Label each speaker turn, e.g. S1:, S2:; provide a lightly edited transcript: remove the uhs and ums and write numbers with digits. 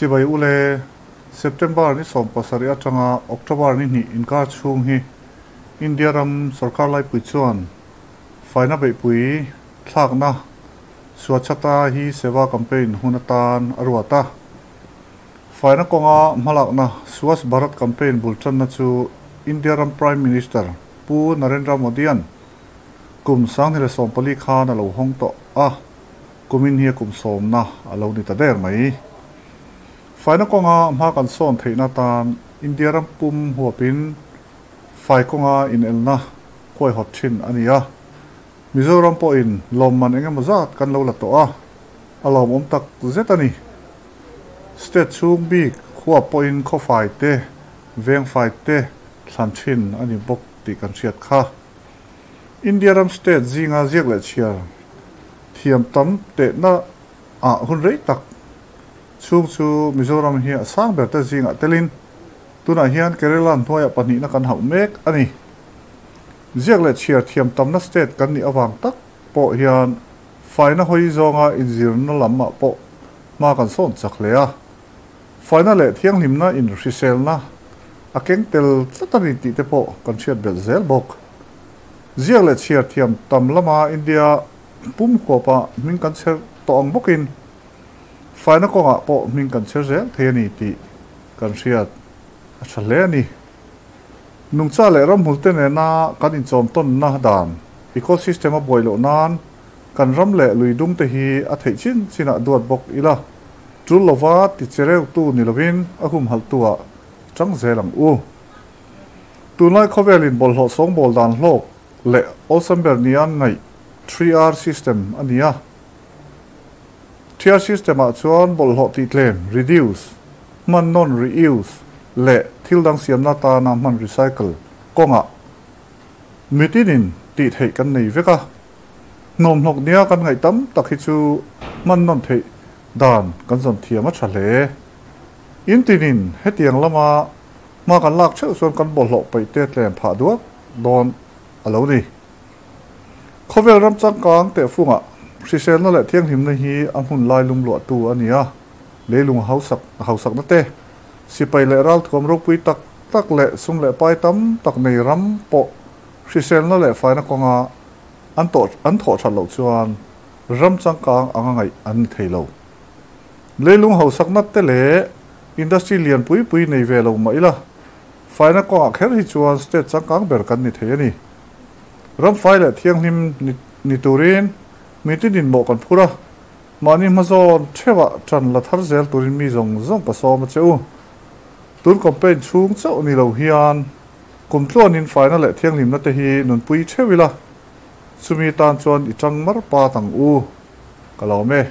S1: Chibai ule, September ni 17 atanga October ni hnih inkar chhung hi India ram sorkar laipui chuan faina beihpui thlakna Swachhata Hi Seva campaign hun atan a ruat a. Faina kawnga hmalakna Swachh Bharat campaign bul tanna chu India ram Prime Minister Pu Narendra Modi-a'n kum 2014 khan a lo hawng tawh a, kumin hi a kum sawmna a lo ni ta der mai. Faina kawnga hma kan sawn theihna atan India ram pum huapin fai kawnga inelna huaihawt thin a ni a. Mizoram pawhin lawmman eng emaw zat kan lo la tawh a, a lawmawm tak zet a ni. State chhung bik huap pawhin khawfai te, vengfai te thlan thin a ni bawk tih kan hriat kha. India ram state zinga ziak leh chhiar thiam tam tehna ah hun rei tak chhung chu Mizoram hi a sang ber te zingah telin tunah hian Kerala hnuaiah pahnihna kan hauh mek a ni. Ziak leh chhiar thiam tamna state kan nih avang tak pawh hian faina hawi zawnga inzirna lamah pawh hma kan sawn chak hle a. Faina leh thianghlimna in hriselna a keng tel tlat a ni tih te pawh kan hriat belh zel bawk. Ziak leh chhiar thiam tam lama India pum huapa hming kan chher tawh ang bawkin faina kawngah pawh hming kan chher zel thei a ni tih kan hriat a tha hle a ni. Nungcha leh ramhmulte nena kan inchawm tawnna dan, ecosystem, a buai loh nan kan ram leh lui dungte hi a theih chin chinah duat bawk ila, tul lova ti che reutu ni lovin a humhalhtuah chang zel ang u. Tunlai khawvelin bawlhhlawh sawngbawl dan hlawk leh awlsam ber nia ngaih 3R system a ni a. 3R system ah chuan bawlhhlawh tihtlem, reduce, hman nawn, reuse, leh thil dang siamna atana hman, recycle, kawngah mitinin tih theih kan nei vek a. Hnawmhnawk nia kan ngaih tam tak hi chu hman nawn theih dan kan zawn thiam a tha hle. Intinin hetiang lama hma kan lak theuh chuan kan bawlhhlawh paih te tlem phah duak dawn a lo ni. Khawvel ram changkang tehfungah hriselna leh thianghlimna hi a hmun lai lum luahtu a ni a, leilung hausak hausakna te, sipai leh ralthuam ropui tak tak leh sum leh pai tam tak nei ram pawh hriselna leh faina kawnga an tawh an thawh that loh chuan ram changkang anga ngaih an ni thei lo. Leilung hausakna te leh industry lian pui pui nei ve lo mah ila, faina kawngah kher hi chuan state changkang ber kan ni thei a ni. Ramfai leh thianghlim ni turin mitin inmawh kan phur a, mahni hmazawn theuhah ṭan la thar zel turin mi zawng zawng ka sawm a che u. Tun campaign chhung chauh ni lo hian kum tluanin faina leh thianghlimna te hi nunpui theuh ila, chumi tan chuan i ṭang mar pat ang u. Ka lawm e.